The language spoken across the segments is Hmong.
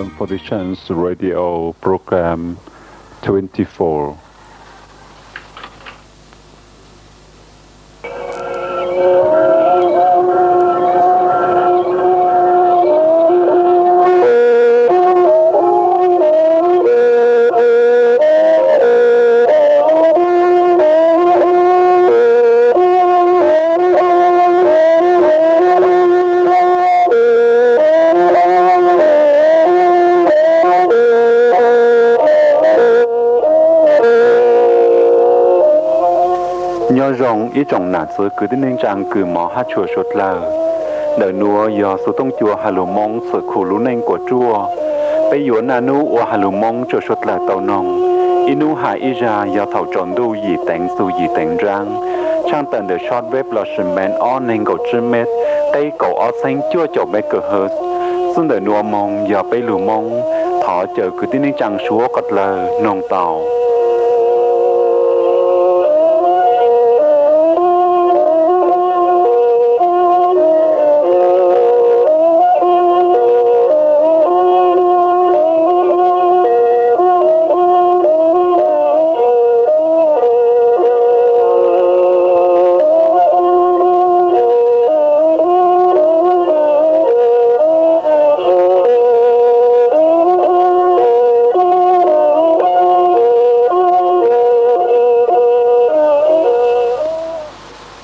Foundation Radio Program twenty-four. Nyob zoo ib tsoom nam txwv kwv tij neej tsaa kws mov hab tshua suav dlawg. Ntawm nuav yog Xuv Tooj Cua has lug Moob txhum khu lub neej kuas ruaj. Peb yuav naj nub ua has lug Moob rua suav dlawg tau noog. Ib nub has ib zag yog thaum tsaus ntuj yim teev txug yim teev nraab, tshaaj tawm ntawm shortwave lossis band ob neeg nkaum tsib met, teb kaum ob txheeb cuaj caum megahertz. Txij ntawm nuav moog yog peb lug Moob. Thov caw kwv tij neej tsaa suav qhov dlawg noog tau.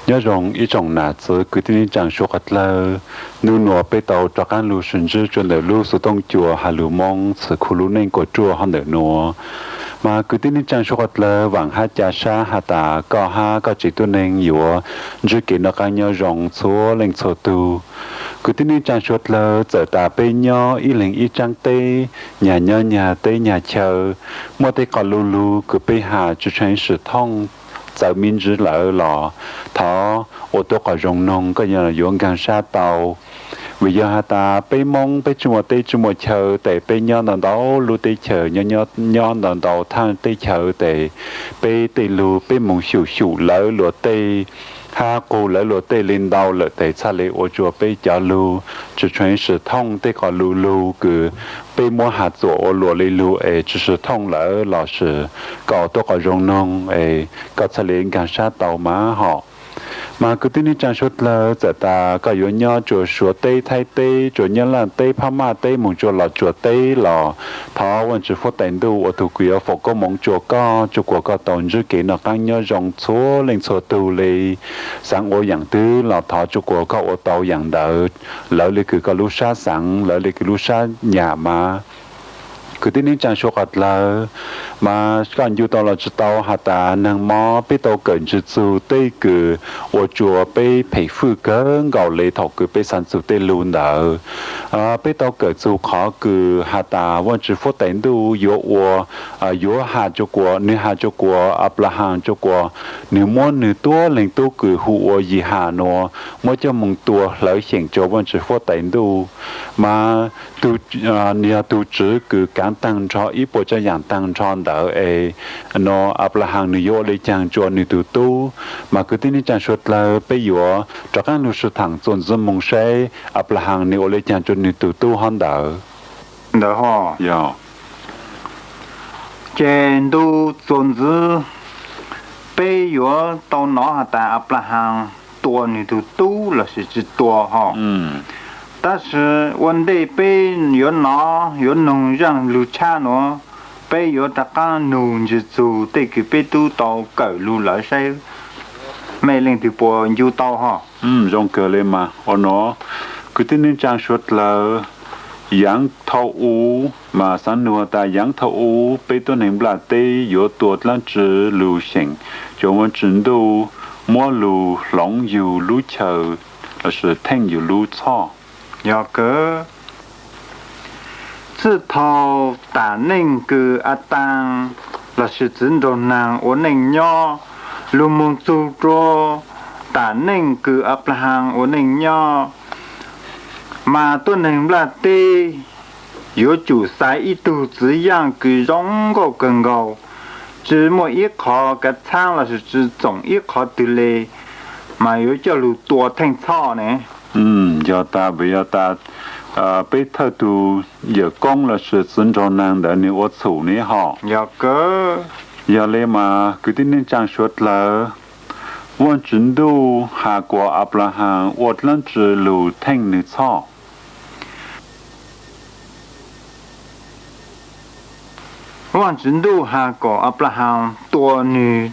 Nyob zoo ib tsoom nam txwv kwv tij neej tsaa suav qhov dlawg, nub nuav peb tau rov qaab lug sib ntsib rua ntawm lub Xuv Tooj Cua has lug Moob txhum khu lub neej kuas ruaj hov ntawm nuav. Mas kwv tij neej tsaa suav qhov dlawg, vaam hab ca sab has tas koj hab koj tsev tuab neeg yuav ntsib kev noj qaab nyob zoo txhua leej txhua tug. Kwv tij neej tsaa suav dlawg, txawm tas peb nyob ib leeg ib tsaab teb, nyag nyob nyag teb nyag chaw, muaj tej qhov lu lug kws peb has tsi tshua sim thooj txawv me ntsis lawm los thov ua tuab qhov zoo noog koj yuav nkaag sab tau. Vim yog has tas peb Moob peb tsi muaj teb tsi muaj chaw tes peb nyob ntau ntau lub teb chaws, nyob ntau ntau thaaj teb chaws tes peb tej lug peb moog xyum xyum lawv luas tej hab qug lawv luas tej le ntau lawm tes txhaj le ua rua peb cov lug tsi tshua sim thooj tej qhov lu lug kws peb muab has txuam ua luas le lug es tsi sim thooj lawm lossis koj ua tuab qhov zoo noog es koj txhaj le nkaag sab tau mas hom. Mas kwv tij neej tsaa suav dlawg, txawm tas koj yuav nyob rua Suav teb, Thaib teb, rua Nyab Laj teb, Phab Maj teb, moog rua Los Tsuas teb los thov Vaajtswv huab tais ntuj ua tug kws yuav foom koob moov rua koj, rua kuas koj tau ntsib kev noj qaab nyob zoo txhua leej txhua tug le. Xaav ua yaam twg los thov rua kuas koj ua tau yaam ntawd, lawv le kws koj lub sab xaav, lawv le kws lub sab nyam mas. Kwv tij neej tsaa suav qhov dlawg, mas koj ncu tau los tsi tau has tas neeg mob peb tau kawm ntsis txug tej kws ua rua peb phem fwj kawg nkaus le thaum kws peb xaav txug tej lug ntawd. Peb tau kawm txug qhov kws has tas Vaajtswv huab tais ntuj yuav ua, yuav has rua kuas, nwg has rua kuas Aplahaas rua kuas nwg muab nwg tuab leeg tub kws hu ua Yis Has nuav muab coj moog tua hlawv xyeem rua Vaajtswv huab tais ntuj. Mas nwg yog tug tswv kws kaav taag nrho ib puas tsaam yaam taag nrho ntawd es nuav Aplahaas nwg yuav ua le caag rua nwg tug tub? Mas kwv tij neej tsaa suav dlawg, peb yuav rov qaab lug sib thaam txuas ntxiv moog saib Aplahaas nwg ua le caag rua nwg tug tub hov ntawd. Ntawd hov, ces ntu txuas ntxiv peb yuav tau nov has tas Aplahaas tua nwg tug tub lossis tsi tua hov. Tab sis ua ntej peb yuav nov yuav noog zaaj lug tshab nuav, peb yuav rov qaab nug ntsis txug tej kws peb tub tau kawm lug lawm saib mej leej twg puas ncu tau hov. Zoo kawg le mas. Ua nuav, kwv tij neej tsaa suav dlawg, yaav thaum u, mas xaav nug tas yaav thaum u peb tuab neeg nplaj teb yuav tua dlaab tsi lug xyeem rua Vaajtswv ntuj, muab lug hloov yug lub chaw lossis theej yug lub txhoj? Yog kawg, txij thaum tam neej kws Ataas lossis txiv nraug naag ua neej nyob, lug moog txug rua tam neej kws Aplahaas ua neej nyob, mas tuab neeg nplaj teb yuav tsum xaiv ib tug txiv yaaj kws zoo nkauj kawg nkaus, tsi muaj ib qhov kav txhaab lossis tsi txoom ib qhov twg le, mas yuav coj lug tua theej txhoj ne. Yog tas, vim yog tas peb thawj tus yawm koob lossis txiv nraug neeg ntawd nws ua txhum ne hos. Yog li mas kwv tij neej tsaa suav dlawg, Vaajtswv ntuj has kuas Anplahaas ua dlaab tsi lug theej nwg txhoj? Vaajtswv ntuj has kom Anplahaas tua nwg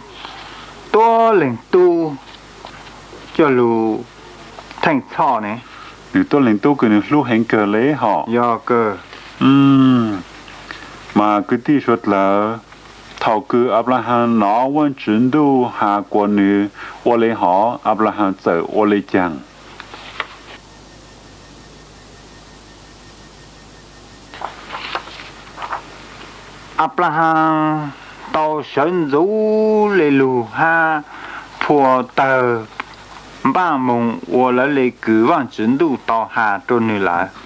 tuab leeg tub coj lug theej txhoj ne. Nwg tuab leeg tub kws nwg hlub heev kawg le hos. Yog kawg. Mas kwv tij suav dlawg, thaus kws Anplahaas nov Vaajtswv ntuj has kuas nwg ua le hov, Anplahaas txawm ua le caag? Anplahaas tau sawv ntxuv le lug hab phua tawg npaaj moog ua lawv le kws Vaajtswv ntuj tau has rua nwg lawm.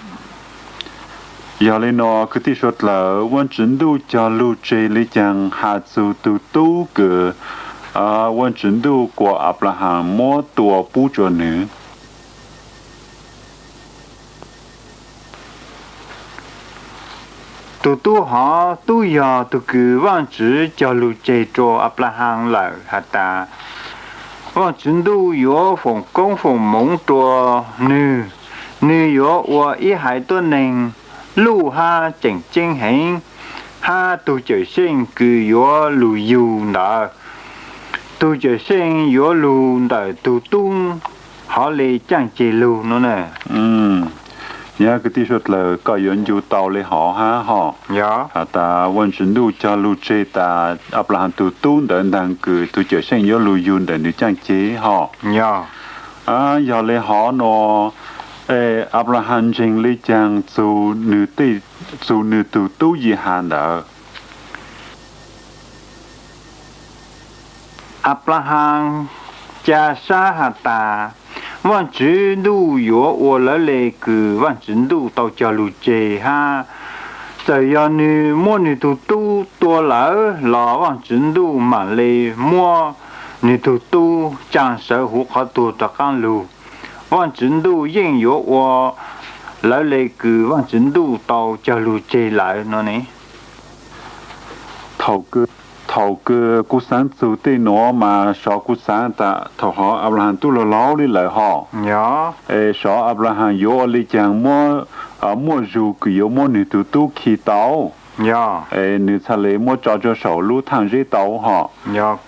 Yog le nuav kwv tij suav dlawg, Vaajtswv ntuj cog lug tseg le caag has txug tug tub kws Vaajtswv ntuj kuas Anplahaas muab tua pub rua nwg? Tug tub hov tub yog tug kws Vaajtswv cog lug tseg rua Anplahaas lawm has tas, Vaajtswv ntuj yuav foom koob foom moov rua nwg, nwg yuav ua ib haiv tuab neeg luj hab tseem ceeb heev, hab tug Cawm Seej kws yuav lug yug ntawd, tug Cawm Seej yuav lug ntawm tug tub hov le caaj ceg lug nuav na. Yog kwv tij suav dlawg, koj yuav ncu tau le hov hab hos. Has tas Vaajtswv ntuj cog lug tseg tas Anplahaas tug tub ntawd ntaag kws tug Cawm Seej yuav lug yug ntawm nwg caaj ceg hos. Yog le hov nuav, Anplahaas ntseeg le caag txug nwg tug tub Yehas ntawd? Anplahaas ca sab has tas, Vaajtswv ntuj yuav ua lawv le kws Vaajtswv ntuj tau cog lug tseg hab, txawm yog nwg muab nwg tug tub tua lawm los Vaajtswv ntuj maam le muab nwg tug tub tsaa sawv huv qhov tuag rov qaab lug. Vaajtswv ntuj yeej yuav ua lawv le kws Vaajtswv ntuj tau cog lug tseg lawm nuav ne. Thaus kws kuv xaav txug tej nuav mas sov kuv xaav tas thaus hov Anplahaas tub laug laug le lawm hos. Es sov Anplahaas yuav ua le caag muaj, muaj zug kws yuav muab nwg tug tub khi tau, es nwg txhaj le muab tso rua saum lub thaaj zeb tau hos.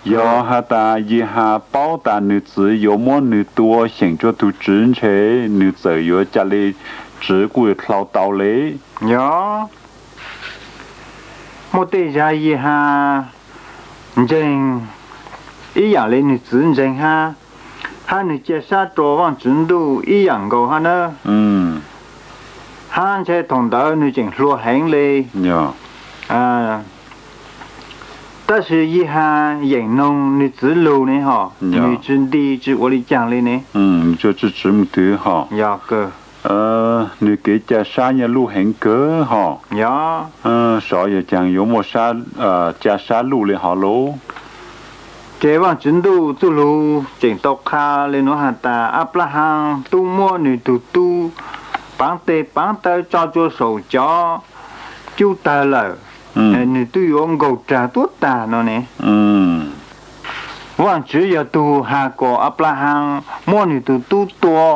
Yog has tas Yehas paub tas nwg txiv yuav muab nwg tua xyeem rua tug tswv ntshe nwg txawm yuav ca le tswv kuj dlhau tau le. Yog, muaj tej zag Yehas ntseeg ib yaam le nwg txiv ntseeg hab, hab nwg ca sab rua Vaajtswv ntuj ib yaam nkaus hab na. Hab ntshe thaus ntawd nwg tseem hluas heev le. Tab sis Yehas yeem noog nwg txiv lug ne hos, nwg tsi nti tsi ua le caag le ne. Yog, nwg kev ca sab nyaj luj heev kawg hos. Yog, sov yog caag yuav muaj ca sab luj le hov lauj? Ces Vaajtswv ntuj txuj lug tseem tau qha le nuav has tas Anplahaas tub muab nwg tug tub paav tes paav taw tso rua saum cov cub tawg lawm, nwg tub yuav nkaug rag tuab tag no ne. Vaajtswv yog tug has kom Anplahaas muab nwg tug tub tua,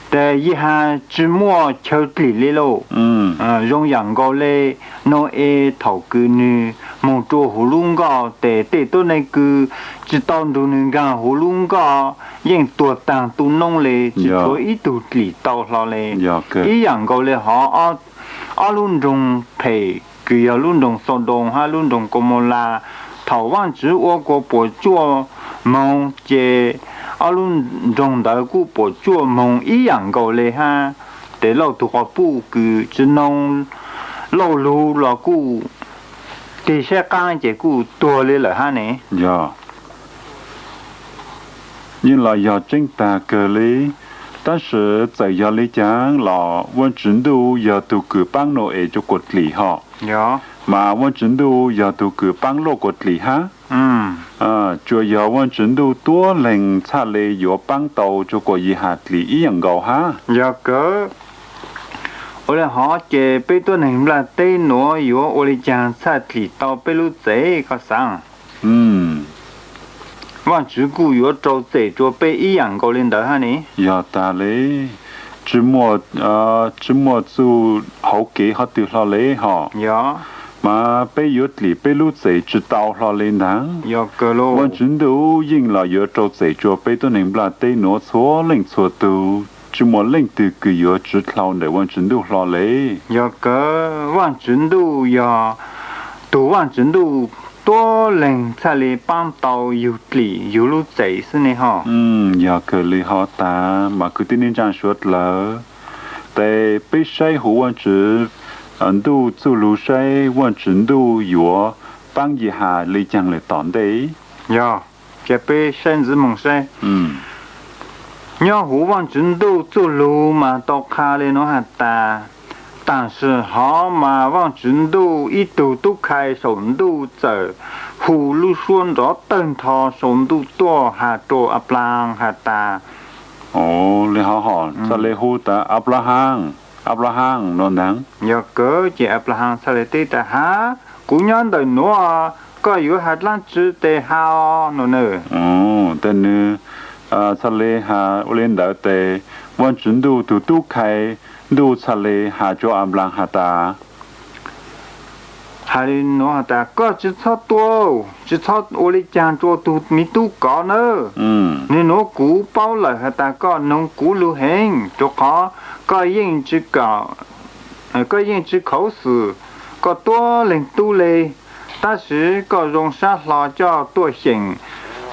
tes Yehas tsi muaj chaw dlim le lauj. Zoo yaam nkaus le Nau-es thaus kws nwg moog rua huv lub nkoj tes tej tuab neeg kws tsi tau nrug nwg nkaag huv lub nkoj yeej tuag taag tu noob le, tsi tshuav ib tug dlim tau hlo le. Ib yaam nkaus le hov ob lub nroog phem kws yog lub nroog Xaudoos hab lub nroog Kaumaulas, thaus Vaajtswv ua kuas puam tsuaj moog ces ob lub nroog ntawd kuj puam tsuaj moog ib yaam nkaus le hab. Tes lauj tug quas puj kws tsi noog lauj lug los kuj tig saib qaab ces kuj tuag le lawm hab ne. Yog, yeej los yog tseeb tag kawg le. Tab sis txawm yog le caag los Vaajtswv ntuj yog tug kws paab Nau-es rua kuas dlim hos. Mas Vaajtswv ntuj yog tug kws paab Loj kuas dlim hab. Tsuas yog Vaajtswv ntuj tuab leeg txhaj le yuav paab tau rua kuas Yehas dlim ib yaam nkaus hab. Yog kawg. Ua li hov ces peb tuab neeg nplaj teb nuav yuav ua li caag txhaj dlim tau peb lub txim koj xaav? Vaajtswv kuj yuav rau txim rua peb ib yaam nkaus li ntawd hab ne. Yog taag le, tsi muaj txuj hauv kev hov twg hlo le hos, mas peb yuav dlim peb lub txim tsi tau hlo le ntag. Vaajtswv ntuj yeej los yuav rau txim rua peb tuab neeg nplaj teb nuav txhua leej txhua tug, tsi muaj leej twg kws yuav tsiv dlhau ntawm Vaajtswv ntuj hlo le. Yog kawg, Vaajtswv ntuj yog tug Vaajtswv ntuj tuab leeg txhaj le paab tau yug dlim yug lub txim xwb ne hos. Yog kawg le hov taag mas kwv tij neej tsaa suav dlawg, tes peb saib huv Vaajtswv ntuj txuj lug saib Vaajtswv ntuj yuav paab Yis Has le caag lawm tom ntej. Yog, ca peb saib ntxiv moog saib. Nyob huv Vaajtswv ntuj txuj lug mas tau qha le nuav has tas, taam sim hov mas Vaajtswv ntuj ib tug tub khai saum ntuj txawm hu lub suab nrov tawg ntho saum ntuj tuaj has rua Anplahaas has tas, le hov hos txhaj le hu tas Anplahaas, Anplahaas no ntag. Yog kawg, ces Anplahaas txhaj le teb tas, hab, kuv nyob ntawm nuav, koj yuav has dlaab tsi tes has no na. Tes nwg txhaj le has ua le ntawd tes Vaajtswv ntuj tug tub khai ntuj txhaj le has rua Anplahaas has tas, has le nuav has tas, koj tsi txhob tua, tsi txhob ua le caag rua tug miv tub kov nawb. Nwg nuav kuv paub lawm has tas koj noog kuv lug heev, rua qhov koj yeej tsi khaum xwm koj tuab leeg tub le, tab sis koj zoo sab hlo coj tuaj xyeem,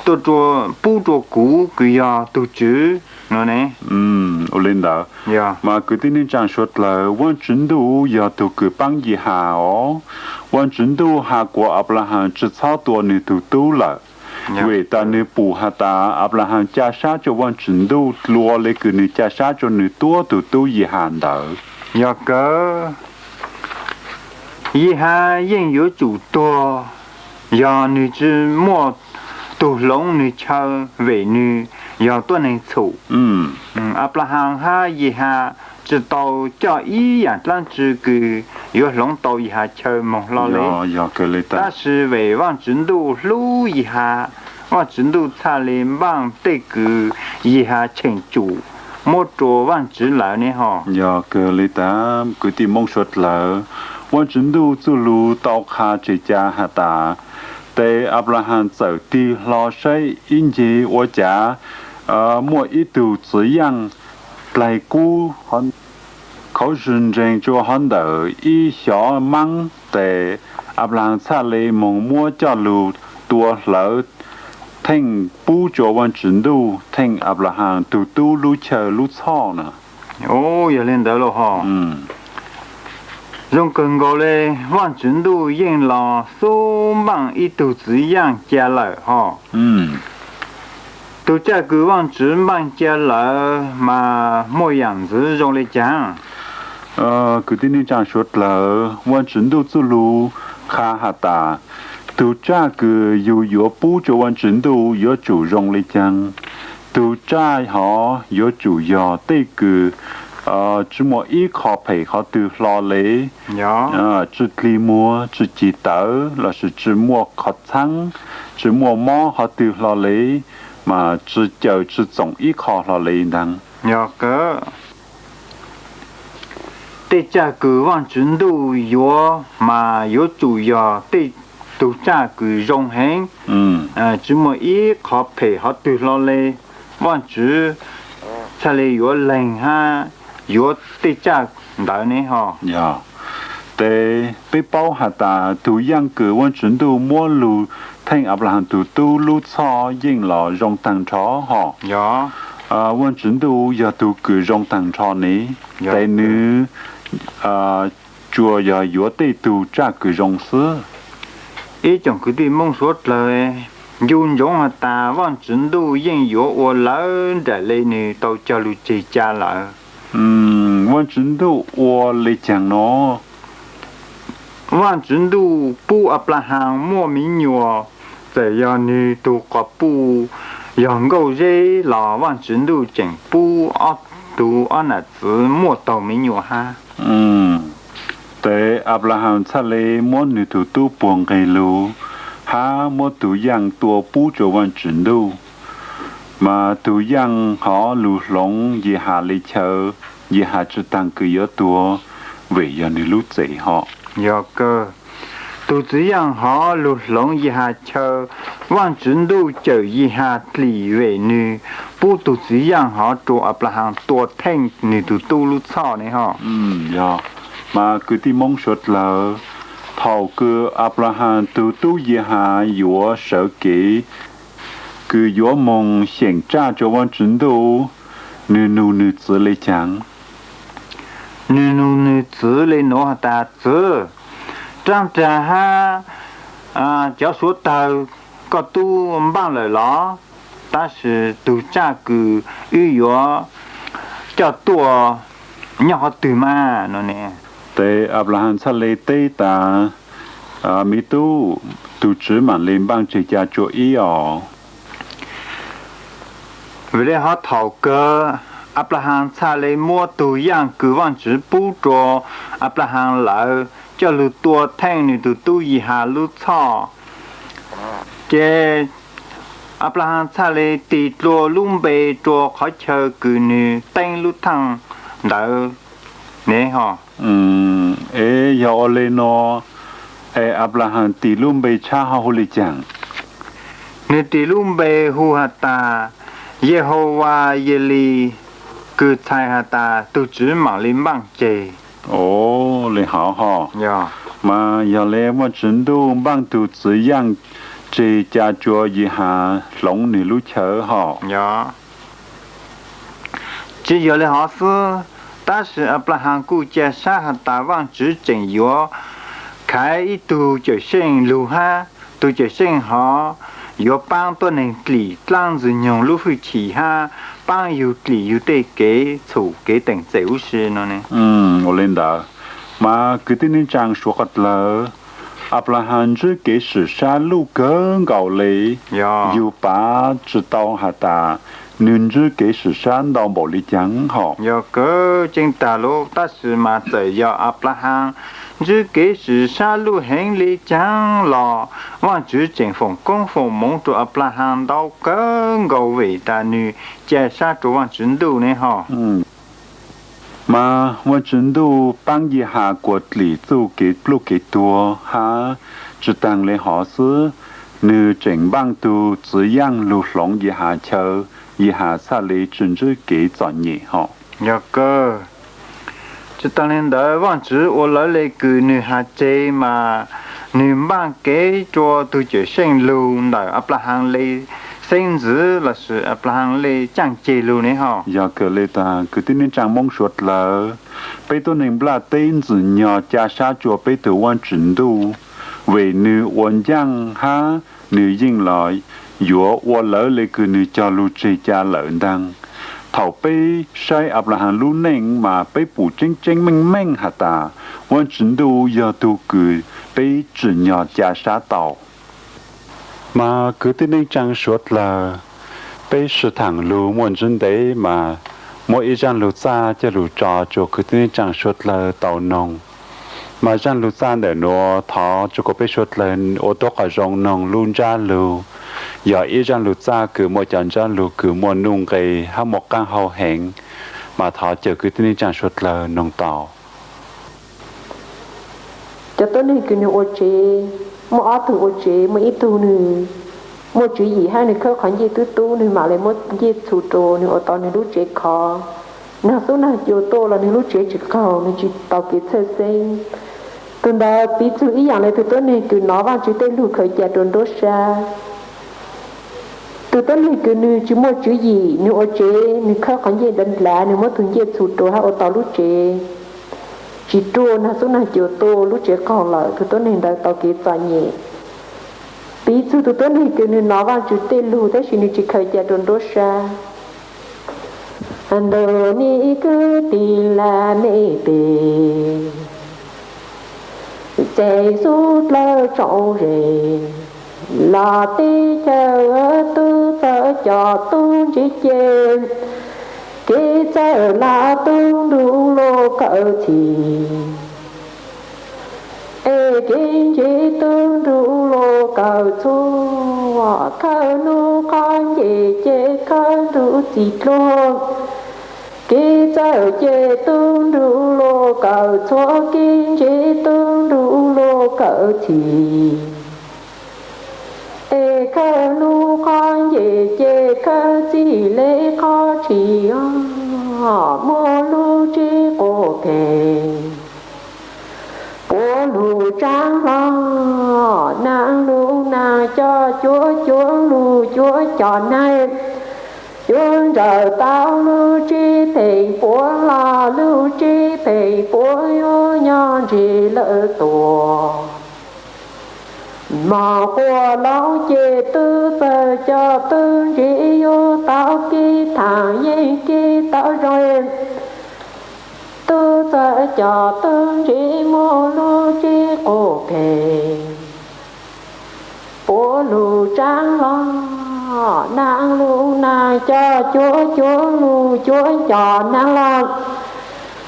tuaj pub rua kuv kws yog tug tswv no ne. Ua le ntawd, mas kwv tij neej tsaa suav dlawg, Vaajtswv ntuj yog tug kws paab Yis Has os. Vaajtswv ntuj has kuas Anplahaas tsi txhob tua nwg tug tub lawm, vim tas nwg pum has tas Anplahaas ca sab rua Vaajtswv ntuj dlua le kws nwg ca sab rua nwg tuab tug tub Yis Has ntawd. Yog kawg, Yis Has yeej yuav tsum tuag, yog nwg tsi muaj tug hloov nwg chaw, vim nwg yog tuab neeg txhum. Anplahaas hab Yis Has tsi tau coj ib yaam dlaab tsi kws yuav hloov tau Yis Has chaw moog hlo le. Tab sis vim Vaajtswv ntuj hlub Yis Has, Vaajtswv ntuj txhaj le npaaj tej kws Yis Has cheem tsum muab rua Vaajtswv lawm ne hos. Yog kawg le tas kwv tij Moob suav dlawg, Vaajtswv ntuj txuj lug tau qha tseg ca has tas, tes Anplahaas txawm tig hlo saib ib ncig ua cas muaj ib tug txiv yaaj dlaig kub khaub zig nreeg rua hov ntawm ib xyov maab, tes Anplahaas txhaj le moog muab coj lug tua hlawv theej pub rua Vaajtswv ntuj, theej Anplahaas tug tub lub chaw lub txhoj na. Yog le ntawd los hos, zoo kawg nkaus le, Vaajtswv ntuj yeej los xub npaaj ib tug txiv yaaj ca lawm hos. Tug tsaj kws Vaajtswv npaaj ca lawm mas muaj yaam ntxiv zoo le caag? Kwv tij neej tsaa suav dlawg, Vaajtswv ntuj txuj lug qha has tas, tug tsaj kws yug yuav pub rua Vaajtswv ntuj yuav tsum zoo le caag. Tug tsaj hov yuav tsum yog tej kws tsi muaj ib qho phem qhov twg hlo le, tsi dlig muag, tsi cig tawv, lossis tsi muaj qhov txhaab, tsi muaj mob qhov twg hlo le, mas tsi caw tsi txoom ib qho hlo le ntag. Yog kawg, tej tsaj kws Vaajtswv ntuj yuav mas yuav tsum yog tej tug tsaj kws zoo heev, tsi muaj ib qho phem qhov twg hlo le. Vaajtswv txhaj le yuav leeg hab yuav tej tsaj ntawd ne hos. Tes peb paub has tas tug yaaj kws Vaajtswv ntuj muab lug theej Anplahaas tug tub lub txhoj yeej los zoo taag nrho hos. Vaajtswv ntuj yog tug kws zoo taag nrho ne, tes nwg tsuas yog yuav tej tug tsaj kws zoo xwb. Ib tsoom kwv tij Moob suav dlawg, ncu ntsoov has tas Vaajtswv ntuj yeej yuav ua lawv nraim le nwg tau cog lug tseg ca lawm. Vaajtswv ntuj ua le caag no? Vaajtswv ntuj pub Anplahaas muaj miv nyuas, txawm yog nwg tug quas puj yog nkauj zeb los Vaajtswv ntuj tseem pub ob tus ob nam txwv muaj taug me nyuam hab. Tes Anplahas txhaj le muab nwg tug tub puag nqeg lug hab muab tug yaaj tua pub rua Vaajtswv Ntuj, mas tug yaaj hov lug hloov Yiha le chaw, Yiha tsi taag kws yuav tuag vim yog nwg lub txev hov. Yog kawg, tug txwv yaaj hov lug hloov Yiha chaw, Vaajtswv Ntuj cawm Yiha dlim vim nwg pub tug txwv yaaj hov rua Anplahas tua theej nwg tug tub lub txhoj ne hov. Yog, mas kwv tij Moob suav dlawg, thaus kws Anplahas tug tub Yiha yuav sawv kev kws yuav moog xyeem tsaj rua Vaajtswv Ntuj, nwg nug nwg txwv le caag? Nwg nug nwg txwv le nuav has tas, Txwv, raab rag hab cov suav tawg koj tub npaaj lawm los? Tab sis tug tsaj kws wb yuav coj tuaj nyob qhov twg mas? no ne. Tes Anplahas txhaj le teb tas, Me tub, tug Tswv maam le npaaj tseg ca rua ib os. Vim le hov thaus kawg, Anplahas txhaj le muab tug yaaj kws Vaajtswv pub rua Anplahas lawm coj lug tua theej nwg tug tub Yiha lub txhoj. Ces Anplahas txhaj le tis dlua lub npe rua qhov chaw kws nwg teeb lub thaaj ntawd ne hov. Es yog ua le nuav, es Anplahas tis lub npe tshab hov hu le caag? Nwg tis lub npe hu has tas, Yehauvas Yelis, kws txhais has tas tug Tswv maam le npaaj tseg. O, le hov hov. Mas yog le Vaajtswv Ntuj npaaj tug txwv yaaj tseg ca rua Yiha hloov nwg lub chaw hov. Tsi yog le hov xwb, tab sis Anplahas kuj ca sab has tas Vaajtswv tseem yuav khaiv ib tug cawm seej lug hab tug cawm seej hov yuav paab tuab neeg dlim dlaab ntxwg nyoog lub hwj chim hab paab yug dlim yug tej kev txhum kev teem txem huv si no ne. Ua le ntawd, mas kwv tij neej tsaa suav qhov dlawg, Anplahas ntswb kev swm sab luj kawg nkaus le. Yug pav tsi tau has tas nwg ntswb kev swm sab ntau npaum le caag hov. Yog kawg, tseeb tag lub, tab sis mas txawm yog Anplahas ntswb kev swm sab luj heev le caag los Vaajtswv tseem foom koob foom moov rua Anplahas ntau kawg nkaus vim tas nwg ca sab rua Vaajtswv Ntuj ne hov. Mas Vaajtswv Ntuj paab Yiha kuas dlim txuj kev pluj kev tuag hab tsi taag le hov xwb, nwg tseem npaaj tug txwv yaaj lug hloov Yiha chaw, Yiha txhaj le tsi ntswb kev txom nyem hov. Yog kawg, tsi taag le ntawd Vaajtswv ua lawv le kws nwg has tseg mas nwg npaaj kev rua tug cawm seej lug ntawm Anplahas le xeeb ntxwv lossis Anplahas le caaj ceg lug ne hov. Yog kawg le tas kwv tij neej tsaa Moob suav dlawg, peb tuab neeg nplaj teb ntxwg nyoog ca sab rua peb tug Vaajtswv Ntuj, vim nwg ua ncaaj hab nwg yeej los yuav ua lawv le kws nwg cog lug tseg ca lawm ntaag. Thaus peb saib Anplahas lub neej mas peb pum tseeb tseeb meej meej has tas Vaajtswv Ntuj yog tug kws peb tsim nyog ca sab tau. Mas kwv tij neej tsaa suav dlawg, peb sib thaam lug muaj ntsib ntev mas muab ib zaaj lug txaj coj lug tso rua kwv tij neej tsaa suav dlawg tau noog. Mas zaaj lug txaj ntawm nuav thov rua kuas peb suav dlawg ua tub qhov zoo noog lub ntsab lug. Yog ib zaaj lug txaj kws muaj cov ntsab lug kws muaj nuj nqe hab muaj qaab hau heev, mas thov caw kwv tij neej tsaa suav dlawg noog tau. Cov tuab neeg kws nwg ua tsev, muaj ob tug ua tsev, muaj ib tug nwg muaj tswv yim hab nwg khawb qhov ncej tub tub, nwg mam le muab ncej txhu rua nwg ua tau nwg lub tsev khov. Nag xub nag cua tuaj los nwg lub tsev tsis qaug, nwg tsis tau kev txhawj xeeb. Tug ntawd piv txug ib yaam le tug tuab neeg kws nov Vaajtswv tej lug khaws ca rua nruab sab. Tug tuab neeg kws nwg tsis muaj tswv yim, nwg ua tsev, nwg khawb qhov ncej nrad nrad, nwg muab tug ncej txhu rua hab ua tau lub tsev tsis ruaj, nag xub nag cua tuaj lub tsev qaug lawm, tug tuab neeg ntawd tau kev txom nyem. Piv txug tug tuab neeg kws nwg nov Vaajtswv tej lug tab sis nwg tsis khaws ca rua nruab sab. Ntawm nej kwv tij laj mej pem, txev xub dlawg tsaus ze, los teb chaws tub txawj cov tub ntsib ceg, Kev txawj los tub nruj luag kawm txhij, es kev ntseeg tub nruj luag kawm txhua. Khawb hnub qhov nce ces khawb nruj txhij dluag. Kev txawj ces tub nruj luag kawm txhua, kev ntseeg tub nruj luag kawm txhij. Es khawb hnub qhov nce ces khawb txhij li qhov tshis, muaj lub tsev quas phem, puav lug tsaab hlo. Naag lug naag coj cuav, cuav lug cuav coj naag, yuav ntsawj tau lub tsev phem puav los lub tsev phem puav yuav nyob ntseg lawm tuaj. Mog quas laug ces tub txawj coj tub ntseeg yuav tau kev thaaj yeeb kev tau zoo. Tub txawj coj tub ntseeg muaj lub tsev quas phem, puav lug tsaab hlo. Naag lug naag coj cuav, cuav lug cuav coj naag los,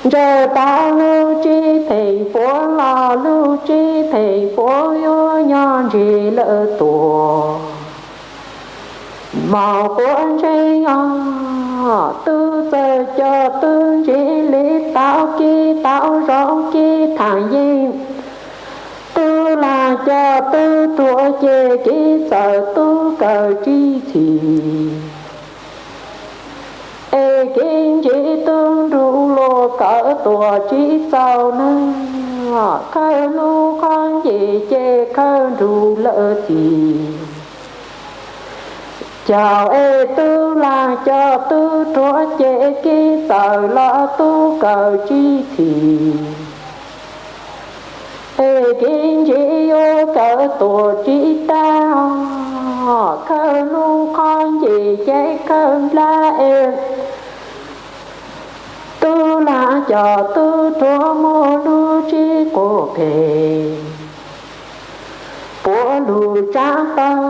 ntsawj tau lub tsev phem puav los lub tsev phem puav yuav nyob ntseg lawm tuaj. Mog quas ntseeg os, tub txawj coj tub ntseeg li tau kev tau zoo kev thaaj yeeb. Tub laag coj tub ruam ces kev txawj tub kawm tsis txhij, es kev ntseeg tub nruj luag kawm tuaj tsis txaus neeg. Khawb hnub qhov nce ces khawb nruj lawm txhij. Caum es tub laag coj tub ruam ces kev txawj los tub kawm tsis txhij, es kev ntseeg yuav kawm tuaj tsis tag. Khawb hnub qhov nce ces khawb nplaj es, tub laag coj tub ruam muaj lub tsev quas phem, puav lug tsaab tau.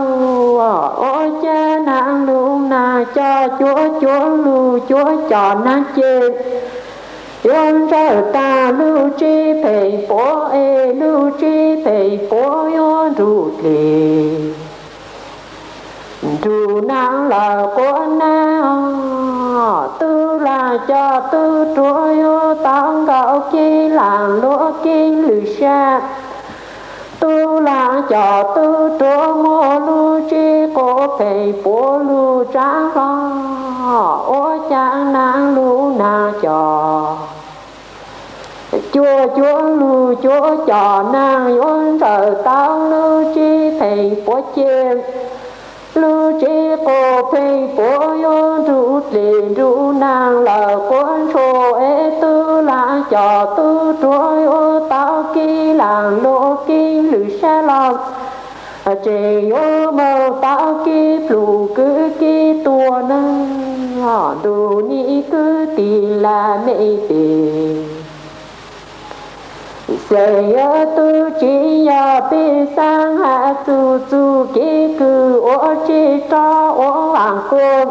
Ua cas naag lug naag coj cuav, cuav lug cuav coj naag ces, yuav ntsawj tag lub tsev phem puav es lub tsev phem puav yuav nruj dlig. Nruj naag lawm quas naag, tub laag coj tub ruam yuav tau nkaus kev laag luam kev lwj sab. Tub laag coj tub ruam muaj lub tsev quas phem puav lug tsaab hlo. Ua cas naag lug naag coj cuav, cuav lug cuav coj naag yuav ntsawj tau lub tsev phem puav ces, lub tsev quas phem puav yuav nruj dlig. Nruj naag lawm quas ntshua es tub laag coj tub ruam yuav tau kev laag luam kev lwj sab los, tseem yuav moog tau kev pluj kwv kev tuag neeg. Ntuj nim kwv tij laj mej pem, xeem yog tub tsi yog peb xaab has txug txuj kev kws ua tseg rov ua vaam kuv.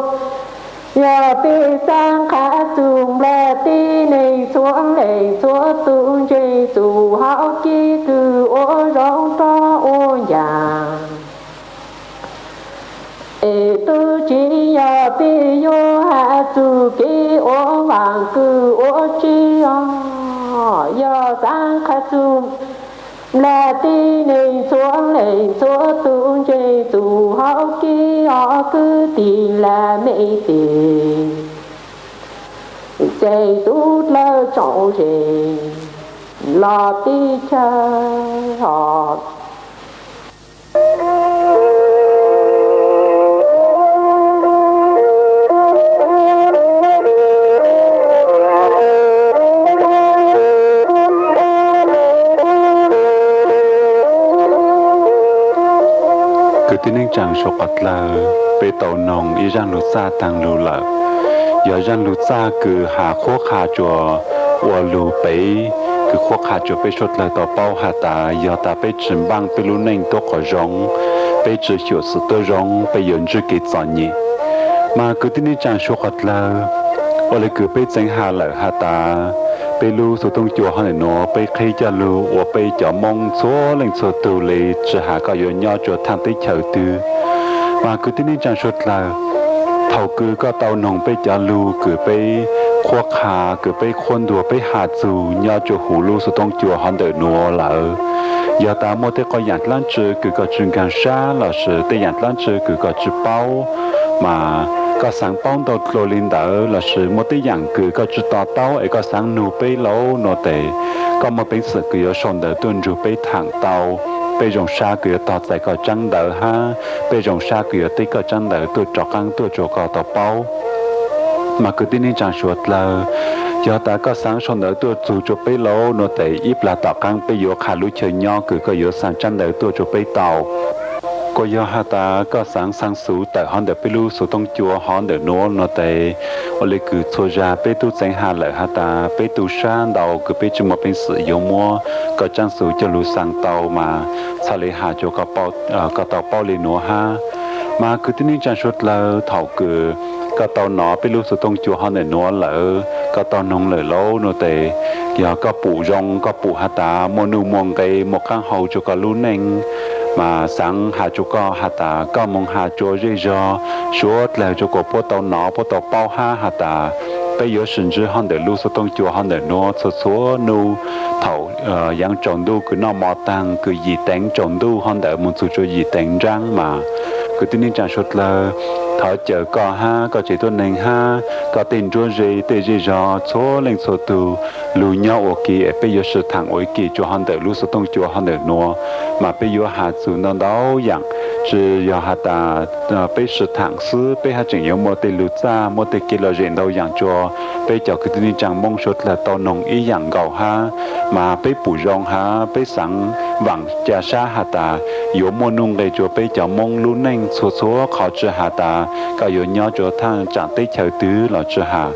Yog peb xaab qha txug nplaj teb neeg txhua leej txhua tug ntseeg txug hauv kev kws ua zoo rov ua ncaag. Es tub tsi yog peb yuav has txug kev ua vaam kws ua tseg os. Yog xaab qha txug nplaj teb neeg txhua leej txhua tug ntseeg txug hauv kev os kwv tij laj mej pem, xeem tub dlawg tsoom zeej los teb chaws os. Kwv tij neej tsaa suav qhov dlawg, peb tau noog ib zaaj lug txaj taag lug lawm. Yog zaaj lug txaj kws has qhuab qha tsuas ua lug peb, kws qhuab qha tsuas peb suav dlawg tau paub has tas yog tas peb tsi npaaj peb lub neej tuab qhov zoo, peb tsi xyuam xim tuab zoo, peb yuav ntswj kev txom nyem. Mas kwv tij neej tsaa suav qhov dlawg, Ua li kws peb txeev has lawm has tas, peb lub xuv tooj cua hov ntawm nuav peb qhib coj lug ua peb cov Moob txhua leej txhua tug li, tsi has koj yuav nyob rua thaaj teb chaws twg. Mas kwv tij neej tsaa suav dlawg, thaus kws koj tau noog peb cov lug kws peb qhuab qha, kws peb qhuab ntuas, peb has txug nyob rua huv lub xuv tooj cua hov ntawm nuav lawm, yog tas muaj tej qhov yaam dlaab tsi kws koj tsi nkaag sab lossis tej yaam dlaab tsi kws koj tsi paub, mas koj xaav paub ntau dlua li ntawd lossis muaj tej yaam kws koj tsi to taub es koj xaav nug peb lauj nuav tes, koj muaj peev xwm kws yuav sau ntawv tuaj nrug peb thaam tau. Peb zoo sab kws yuav tog txais koj tsaab ntawv hab peb zoo sab kws yuav teb koj tsaab ntawv tuaj rov qaab tuaj rua koj tau paub. Mas kwv tij neej tsaa suav dlawg, yog tas koj xaav sau ntawv tuaj txug rua peb lauj nuav tes ib plag tom qaab peb yuav qha lub chaw nyob kws koj yuav xa tsaab ntawv tuaj rua peb tau. Kuas yog has tas koj xaav xaa xuv tawm hov ntawm peb lub xuv tooj cua hov ntawm nuav nuav tes, ua li kws txhua zag peb tub txeev has lawm has tas peb tu sab ntau kws peb tsi muaj peev xwm yuav muab koj tsaab xuv coj lug xaa tau, mas txhaj li has rua koj tau paub li nuav hab. Mas kwv tij neej tsaa suav dlawg, thaus kws koj tau nov peb lub xuv tooj cua hov ntawm nuav lawm, koj tau noog lawm lauj nuav tes, yog koj pum zoo, koj pum has tas muaj nuj muaj nqe, muaj qaab hau rua koj lub neej, mas xaav has rua koj has tas koj moog has rua zej zog suav dlawg rua kuas puab tau nov puab tau paub hab has tas peb yuav sim ntsib hov ntawm lub xuv tooj cua hov ntawm nuav txhua txhua nub, thaus yaav tsaus ntuj kws noj mov taag kws yim teev tsaus ntuj hov ntawd moog txug rua yim teev nraab, mas kwv tij neej tsaa suav dlawg, thov caw koj hab koj tsev tuab neeg hab koj tej nruab ze tej zej zog txhua leej txhua tug lug nyob ua ke es peb yuav sib thaam ua ib ke rua hov ntawm lub xuv tooj cua hov ntawm nuav, mas peb yuav has txug ntau ntau yaam, tsi yog has tas peb sib thaam xwb, peb hab tseem yuav muaj tej lug txaj, muaj tej kev lom zem ntau yaam rua peb cov kwv tij neej tsaa Moob suav dlawg tau noog ib yaam nkaus hab. Mas peb pum zoo hab peb xaav vaam ca sab has tas yuav muaj nuj nqe rua peb cov Moob lub neej txhua txhua qhov, tsi has tas koj yuav nyob rua thaaj tsaam teb chaws twg los tsi has.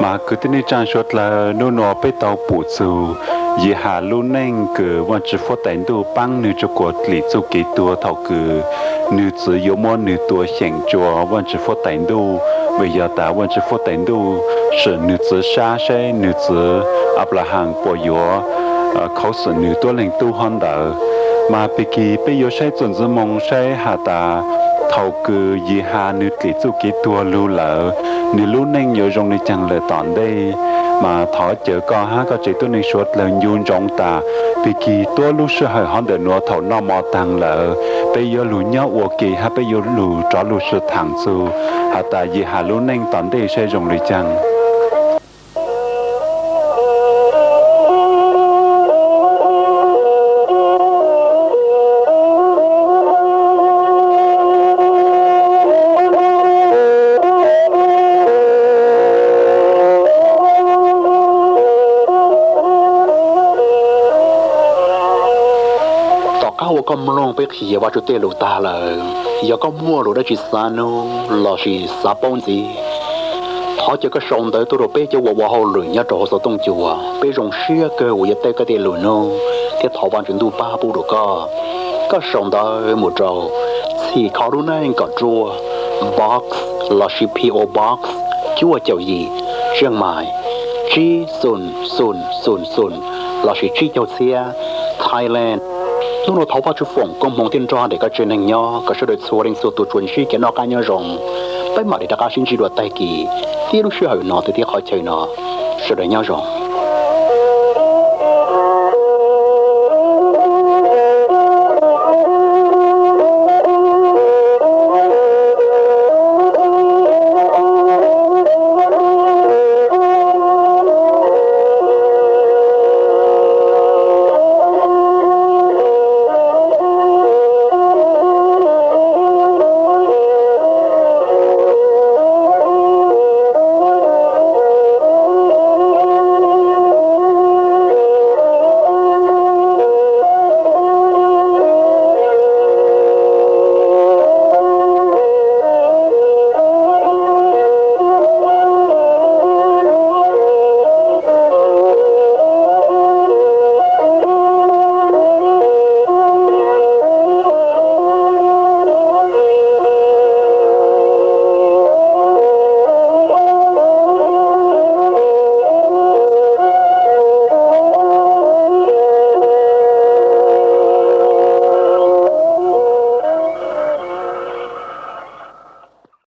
Mas kwv tij neej tsaa suav dlawg, nub nuav peb tau pum txug Yis Has lub neej kws Vaajtswv Huab Tais Ntuj paab nwg rua kuas dlim txuj kev tuag thaus kws nwg txwv yuav muab nwg tua xyeem rua Vaajtswv Huab Tais Ntuj, vim yog tas Vaajtswv Huab Tais Ntuj sim nwg txwv sab saib nwg txwv Anplahas puas yuav khuv xim nwg tuab leeg tub hov ntawd. Mas pig kig peb yuav saib txuas ntxiv moog saib has tas thaus kws Yis Has nwg dlim txuj kev tuag lug lawm, nwg lub neej yuav zoo le caag lawm tom ntej. Mas thov caw koj hab koj tsev tuab neeg suav dlawg ncu ntsoov tas pig kig tuab lub sij hawm hov ntawm nuav thaus noj mov taag lawm, peb yuav lug nyob ua ke hab peb yuav lug rov lug sib thaam txug has tas Yis Has lub neej tom ntej saib zoo le caag. Tom qab uas koj mloog peb qhia Vajtswv tej lus taag lawm, yog koj muaj lus dab tsi xav nug lossis xav paub ntxiv, thov caw koj sau ntawv tuaj rau peb cov uas ua hauj lwm nyob rau hauv xov tooj cua, peb zoo siab kawg uas yuav teb koj tej lus nug thiab thov Vajtswv Ntuj pab pub rau koj. Koj sau ntawv mus rau Txhim Kho Lub Neej Kom Ruaj, box lossis P O Box cuaj caum yim, Chiang Mai tsib xoom xoom xoom xoom lossis tsib caug txhiab, Thailand. Hnub no thov Vajtswv foom koob hmoov thiab nrog nreg koj tsev neeg nyob, kom sawv daws txhua leej txhua tus tsuas ntsib kev noj qab nyob zoo. Peb mam li rov qab sib ntsib dua tag kis thiab lub sij hawm no thiab qhov chaw no. Sawv daws nyob zoo.